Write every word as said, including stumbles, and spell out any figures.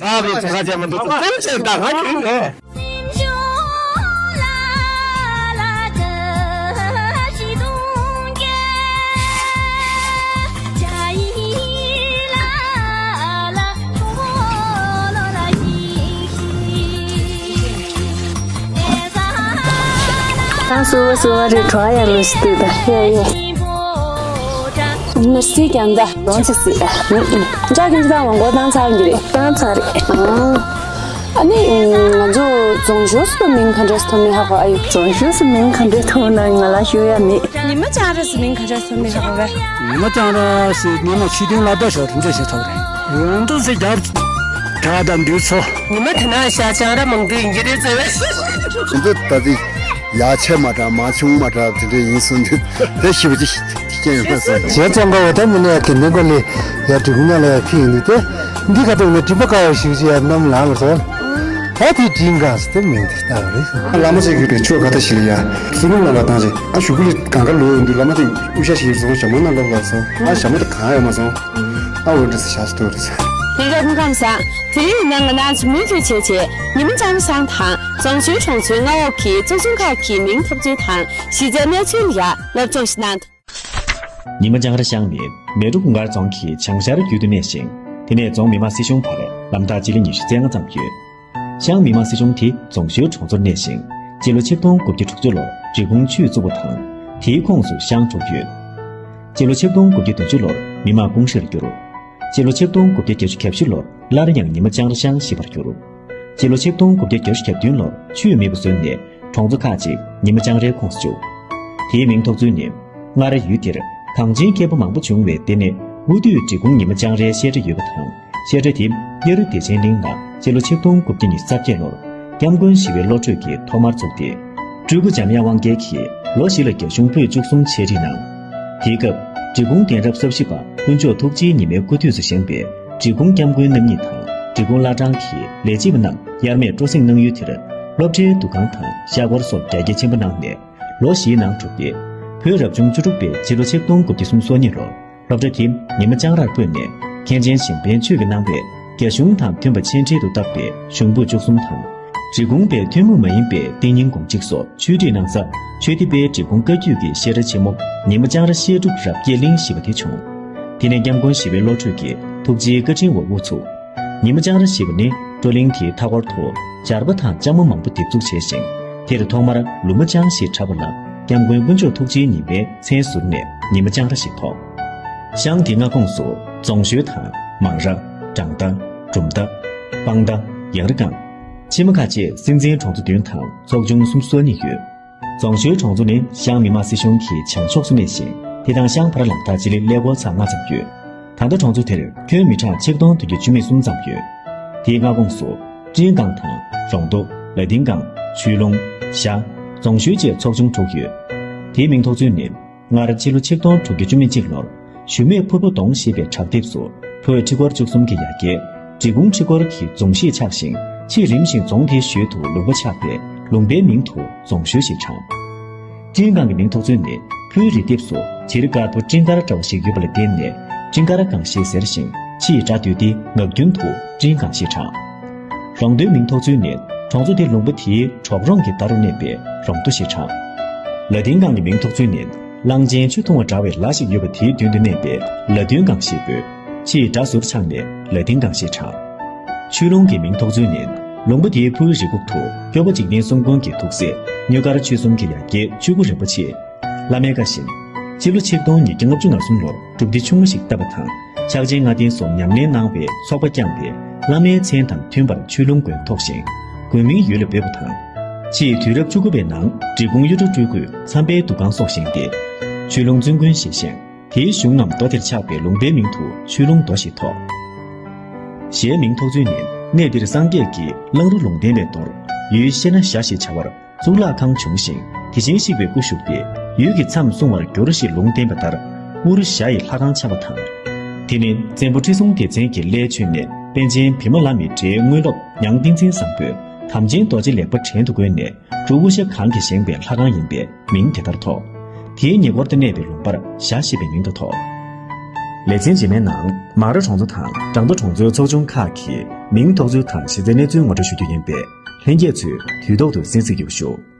ཨ་རེ་ཚ་ཁ་ཅན་མ་འདུག་ཚ་ཚ་ཅན་ད་ང་ཡིན་ནས། ཏང་སུ་བ་སུ་བ་རེ་གྲོ་ཡ་ལུ་སི་ཏུ་ད་ཡ་ཡ། མི་སི་ཀྱང་ད་ལོང་ཅི་སི་ད། ཅག་གིན་ཅི་ད་ཝང་གོ་ཏང་ཚ་གི་རེ་ཏང་ཚ་རེ། ཨ་ནི་ང་ཚོ་རྫོང་ཞོ་སུ་མིང་ག་འདྲ་ཐོ་མི་ཧ་གོ་ཨ་ཡུ། རྫོང་ཞོ་སུ་མིང་ག་འདྲ་ཐོ་ན་ང་ལ་ཞུ་ཡ་མེད། ཉི་མ་ཅང་རེ་སུ་མིང་ག་འདྲ་ཐོ་མི་ཧ་གོ་རེ། ཉི་མ་ཅང་རེ་སུ་ཉི་མ་ཆུ་ཐུན་ལ་ད་ཞོ་རིན་ཆེ་ཞེ་ཐོ་རེ། ཡོང་དུ་སི་རྒྱབ་གྲ་དང་འདུས་ཚོ། ཉི་མ་དེ་ན་ཤ་ཅང་ར་མང་དུ་ཡིན་གྱི་རེད་ཟེར་བས། ཁོང་ཚོ་ད་ཅི་ཡ་ཆེ་མ་དྲག་མ་ཆུང་མ་དྲག་དེ་འདྲ་ཡིན་སོང་དུས་དེ་ཞིབ་ཅིག་སྐྱེ་ཡོང་ས་སོང་། བྱས་ཙང་ག་བ་ད་མི་ནས་དེ་འདྲ་གོ་ལེ་ཡ་དྲི་གུ་ང་ལ་ཡ་ཕི་ཡིན་དུས་དེ་འདི་ག་ཏོག་ནས་དྲི་པ་དཀའ་བ་ཞིག་ཞིག་ཡ་གནམ་ལངས་ལ་སོང་། ད་དེ་དྲིན་གང་སི་དེ་མིང་དེ་ལྟ་བ་རེད་སོང་། བླ་མ་ཚོས་གུས་པའི་ཆོས་ག་ད་ཞིག་ལ་ཡ་བསོད་ནམས་ལ་ལ་བཏང་ཅིག་ཨ་ཞུ་གུ་ལི་གང་ག་ལོ་ཡོང་དུས་བླ་མ་ཚོས་དབུ་ཞྭ་ཞིག་བཟོ་བྱ་མོ་ན་ལབ་ལ་སོང་། ཨ་ཞྭ་མོ་དེ་གང་ཡོད་མ་སོང་། ཨ་འོ་འདྲ་སི་ཤ་སི་ཏོ་རེད་སོང་། ལྷན་རྒྱས་སྐུ་ཁམས་བཟང་། དེ་རིང་ཡིན་ན་ང་རང་ཚོ་མུ་མཐུད་བྱས་བྱས་ཉི་མ་ལྕང་ར་ཤང་དང་རྫོང་ཆུའི་གྲོང་ཚོའི་མངའ་འོག་གི་ཚོགས་ཆུང་ཁག་གི་མིང་ཐོབ་ཚུལ་དང་གཞི་རྩའི་གནས་ཚུལ་ལ་ཡ་སློབ་སྦྱོང་ཞིག་གནང་། ཉི་མ་ལྕང་ར་ཤང་ནི་མལ་གྲོ་གུང་དཀར་རྫོང་གི་བྱང་ཤར་རྒྱུད་དུ་གནས་ཤིང་། དེ་ནས་རྫོང་མི་དམངས་སྲིད་གཞུང་བར་ལམ་ཐག་སྤྱི་ལེ་ཉི་ཤུ་རྩ་ལྔ་ཙམ་ཡོད། ཤང་མི་དམངས་སྲིད་གཞུང་དེ་རྫོང་ཞོལ་གྲོང་ཚོར་གནས་ཤིང་། སྤྱི་ལོ་ཆིག་སྟོང་དགུ་བརྒྱ་དྲུག་ཅུ་ལོར་འབྲི་གུང་ཆུས་བཙུགས་པ་དང་། དེའི་ཁོངས་སུ་ཤང་གྲུབ་ཡོད། སྤྱི་ལོ་ཆིག་སྟོང་དགུ་བརྒྱ་བདུན་ཅུ་ལོར་མི་དམངས་ཀུང་ཧྲེར་གྱུར། སྤྱི་ལོ་ཆིག་སྟོང་དགུ་བརྒྱ་བརྒྱད་ཅུ་གྱ་བཞི་ལོར་སླར་ཡང་ཉི་མ་ལྕང་ར་ཤང་ཞེས་པར་གྱུར། སྤྱི་ལོ་ཆིག་སྟོང་དགུ་བརྒྱ་བརྒྱད་ཅུ་གྱ་བདུན་ལོར་ཆུས་མེད་པ་བཟོས་ནས་གྲོང་ཚོ་ཁག་ཅིག་ཉི་མ་ལྕང་རའི་ཁོངས་སུ་བཅུག། དེའི་མིང་ཐོགས་ཚུལ་ནི། སྔར་ཡུལ་དེར་གངས་ཅན་མཁན་པོ་མང་པོ་བྱུང་བའི་སྟེང་ནས་དབུ་སྟོད་འབྲི་གུང་ཉི་མ་ལྕང་རའི་བཤད་གྲྭ་ཡོད་པ་དང་། བཤད་གྲྭ་དེ་གཡའ་རུ་བདེ་ཆེན་གླིང་ལ་སྤྱི་ལོ་ཆིག་སྟོང་དགུ་བརྒྱ་ཉི་ཤུ་རྩ་བརྒྱད་ལོར་སྐྱབས་མགོན་ཞི་བའི་བློ་གྲོས་ཀྱིས་ཐོག་མར་བཙུགས་ཏེ། སྤྲུལ་སྐུ་འཇམ་དབྱངས་དབང་རྒྱལ་གྱིས་ལོ་བཞི་ལ་རྒྱ་གཞུང་པོད་བཅུ་གསུམ་འཆད་ཁྲིད་གནང་། དེའི་སྐབས་འབྲི་གུང་གདན་རབས་ས་བཞི་པ་དཀོན་མཆོག་ཐུགས་རྗེའི་ཉི་མའི་སྐུ་དུས་སུ་བཞེངས་པའི་འབྲི་གུང་སྐྱབས་མགོན་རྣམ་གཉིས་དང་འབྲི་གུང་བླ་བྲང་གི་ལས་བྱེད་པ་རྣམས་དབྱར་མེད་སྤྲོ་གསེང་གནང་ཡུལ་དེར་སློབ་གྲྭའི་འདུ་ཁང་དང་ཤག་སྒོར་སོགས་རྒྱ་སྐྱེད་ཆེན་པོ་གནང་ནས། ལོ་བཞིའི་ནང་གྲུབ་སྟེ། བོད་རབ་བྱུང་བཅུ་དྲུག་པའི་སྤྱི་ལོ་ཆིག་སྟོང་དགུ་བརྒྱ་སུམ་ཅུ་སོ་གཉིས་ལོར་སློབ་གྲྭ་དེ་ཉི་མ་ལྕང་རར་སྤོས་ནས་མཁན་ཆེན་གཞན་ཕན་ཆོས་ཀྱིས་གནང་བའི་རྒྱ་གཞུང་དང་མཐུན་པ་ཆེ་འབྲིང་དུ་བཏགས་པའི་གཞུང་པོད་བཅུ་གསུམ་དང་། འབྲི་གུང་པའི་ཐུན་མོང་མ་ཡིན་པའི་ཏིང་འཛིན་དགོངས་གཅིག་སོགས་ཆོས་ཁྲིད་གནང་ས་ཆོས་སྡེ་པའི་འབྲི་གུང་བཀའ་བརྒྱུད་ཀྱི་བཤད་གྲྭ་ཆེན་མོ་ཉི་མ་ལྕང་ར་བཤད་སྒྲུབ་རབ་རྒྱས་གླིང་ཞེས་པ་དེ་བྱུང་། དེ་ནས་སྐྱབས་མགོན་ཞི་བའི་བློ་གྲོས་ཀྱིས་ཐུགས་རྗེའི་བཀའ་དྲིན་འོག་དབུ་ཚུགས། ཉི་མ་ལྕང་ར་ཞེས་པ་ནི་བགྲོ་གླེང་དེའི་མཐའ་འཁོར་དུ་སྦྱར་པ་དང་ལྕང་མ་མང་པོ་འདེབས་འཛུགས་བྱས་ཤིང་། དེར་ཐོག་མར་ལུང་པ་ལྕང་ཞེས་གྲགས་པ་ལ་སྐྱབས་མགོན་དཀོན་མཆོག་ཐུགས་རྗེའི་ཉི་མའི་མཚན་ཟུར་ནས་ཉི་མ་ལྕང་ར་ཞེས་ཐོགས། ཤང་དེའི་མངའ་ཁོངས་སུ་རྫོང་ཞོལ་དང་མང་ར། བྲང་མདའ། གྲུབ་མདའ། སྤང་མདའ། ཡང་རི་སྒང་། ཕྱི་མ་ཁ་བཅས་སྲིད་འཛིན་གྲོང་ཚོ་བདུན་དང་ཚོགས་ཆུང་སུམ་ཅུ་སོ་གཉིས་ཡོད། རྫོང་ཞོལ་གྲོང་ཚོ་ནི་ཤང་མི་དམངས་སྲིད་གཞུང་གི་བྱང་ཕྱོགས་སུ་གནས་ཤིང་། དེ་དང་ཤང་བར་ལམ་ཐག་སྤྱི་ལེ་ཀླད་ཀོར་ཚེག་ལྔ་ཙམ་ཡོད། ད་ལྟ་གྲོང་ཚོ་དེར་ཁྱོན་མི་གྲངས་ཆིག་སྟོང་བདུན་བརྒྱ་བཅུ་མེད་གསུམ་ཙམ་ཡོད། དེའི་མངའ་ཁོངས་སུ་སྤྲིན་སྒང་དང་རོང་རྡོ། ལ་ཏིང་སྒང་། ཆུ་ལུང་། ཤ། རྫོང་ཞོལ་བཅས་ཚོགས་ཆུང་དྲུག་ཡོད། དེའི་མིང་ཐོགས་ཚུལ་ནི། སྔར་སྤྱི་ལོ་ཆིག་སྟོང་དྲུག་བརྒྱ་བཅུ་མེད་གཅིག་ལོར་ཞུ་མེད་ཕུར་བུ་གདོང་ཞེས་པའི་བྲག་ལྡེབས་སུ་བོད་ཁྲི་སྐོར་བཅུ་གསུམ་གྱི་ཡ་གྱལ་འབྲི་གུང་ཁྲི་སྐོར་གྱི་རྫོང་གཞིས་ཆགས་ཤིང་། ཕྱིས་རིམ་བཞིན་རྫོང་དེའི་ཞོལ་དུ་ལུང་པ་ཆགས་པས་ལུང་པའི་མིང་དུ་རྫོང་ཞོལ་ཞེས་གྲགས། སྤྲིན་སྒང་གི་མིང་ཐོགས་ཚུལ་ནི་ཕུའི་རི་ལྡེབས་སུ་བྱེ་རི་དཀར་པོ་སྤྲིན་དཀར་འདྲ་བ་ཞིག་ཡོད་པ་ལ་བརྟེན་ནས་སྤྲིན་དཀར་སྒང་ཞེས་ཟེར་ཞིང་། ཕྱིས་སྒྲ་བསྡུས་ཏེ་ངག་རྒྱུན་དུ་སྤྲིན་སྒང་ཞེས་གྲགས། རོང་རྡོའི་མིང་ཐོགས་ཚུལ་ནི་གྲོང་ཚོ་དེ་ལུང་པ་དེའི་གྲོག་རོང་གི་མདའ་རུ་གནས་པས་རོང་རྡོ་ཞེས་གྲགས། ལ་ཏིང་སྒང་གི་མིང་ཐོགས་ཚུལ་ནི་གླང་ཆེན་ཆུ་འཐུང་བ་འདྲ་བའི་ལ་ཞིག་ཡོད་པ་དེའི་མདུན་དུ་གནས་པས་ལ་ཏིང་སྒང་ཞེས་འབོད། ཕྱིས་སྒྲ་ཟུར་ཆག་ནས་ལ་ཏིང་སྒང་ཞེས་གྲགས། ཆུ་ལུང་གི་མིང་ཐོགས་ཚུལ་ནི་ལུང་པ་དེའི་ཕུའི་རི་ཁུག་ཏུ་སྐྱོབ་པ་འཇིག་རྟེན་གསུམ་མགོན་གྱི་ཐུགས་སྲས་དངུལ་དཀར་ཆོས་གསུམ་གྱི་ཡ་གྱལ་ཆོས་སྐུ་རིན་པོ་ཆེ། བླ་མའི་བཀའ་བཞིན། སྤྱི་ལོ་ཆིག་སྟོང་ཉིས་བརྒྱ་ལྔ་བཅུ་ང་གསུམ་ལོར་སྒྲུབ་སྡེ་ཆུང་ངུ་ཞིག་བཏབ་པ་དང་། ཕྱག་ཆེན་ལྔ་ལྡན་སོགས་ཉམས་ལེན་གནང་བའི་ཚོགས་པ་བསྐྱངས་པས་བླ་མའི་མཚན་དང་མཐུན་པར་ཆོས་ལུང་དགོན་ཐོགས་ཤིང་། དགོན་མིང་ཡུལ་ལ་བོས་པ་དང་། ཕྱིས་དུས་རབས་བཅུ་དགུ་པའི་ནང་འབྲི་གུང་གཡུ་སྒྲ་སྤྲུལ་སྐུས་མཚམས་པའི་འདུ་ཁང་སོགས་བཞེངས་ཏེ། ཆོས་ལུང་བཙུན་དགོན་ཞེས་བཞེངས། དེའི་གཞུང་ངམ་མདོ་དེར་ཆགས་པས་ལུང་པའི་མིང་དུ་ཆོས་ལུང་མདོ་ཞེས་ཐོགས། གཞས་མིང་ཐོགས་ཚུལ་ནི་གནས་འདིར་སངས་རྒྱས་ཀྱིས་གླང་རུ་ལུང་བསྟན་པའི་མདོར་ཡུལ་ཤེ་ན་ཞ་ཞེས་བྱ་བར། གཙུག་ལག་ཁང་བྱུང་ཞིང་དེ་བཞིན་གཤེགས་པའི་སྐུ་བཞུགས་ཏེ་ཡུལ་གྱི་མཚམས་བསྲུང་བར་འགྱུར་ཞེས་ལུང་བསྟན་པ་ལྟར་དབུ་རུ་ཞ་ཡི་ལྷ་ཁང་ཆགས་པ་དང་། དེ་ནི་བཙན་པོ་ཁྲི་སྲོང་ལྡེ་བཙན་གྱི་བླའི་མཆོད་གནས་པཎ་ཆེན་བི་མ་ལ་མི་ཏྲའི་དངོས་སློབ་ཉང་ཏིང་འཛིན་བཟང་པོས་དམ་ཅན་རྡོ་རྗེ་ལེགས་པ་བྲན་དུ་བཀོལ་ནས་འབྲུག་དབུ་ཞྭ་སྒང་གི་བཞེངས་པའི་ལྷ་ཁང་ཡིན་པས་མིང་དེ་ལྟར་ཐོགས། དེའི་ཉེ་འཁོར་དུ་གནས་པའི་ལུང་པར་ཞ་ཞེས་པའི་མིང་དུ་ཐོགས། ལེ་ཚན་རྗེས་མའི་ནང་མང་ར་གྲོང་ཚོ་དང་བྲང་ཏོ་གྲོང་ཚོའི་ཚོགས་ཆུང་ཁག་གི་མིང་ཐོགས་ཚུལ་དང་གཞི་རྩའི་གནས་ཚུལ་ངོ་སྤྲོད་ཞུ་རྒྱུ་ཡིན་པས། ལྷན་རྒྱས་ཚོས་དུས་ཐོག་ཏུ་གསན་གཟིགས་ཡོད་ཞུ།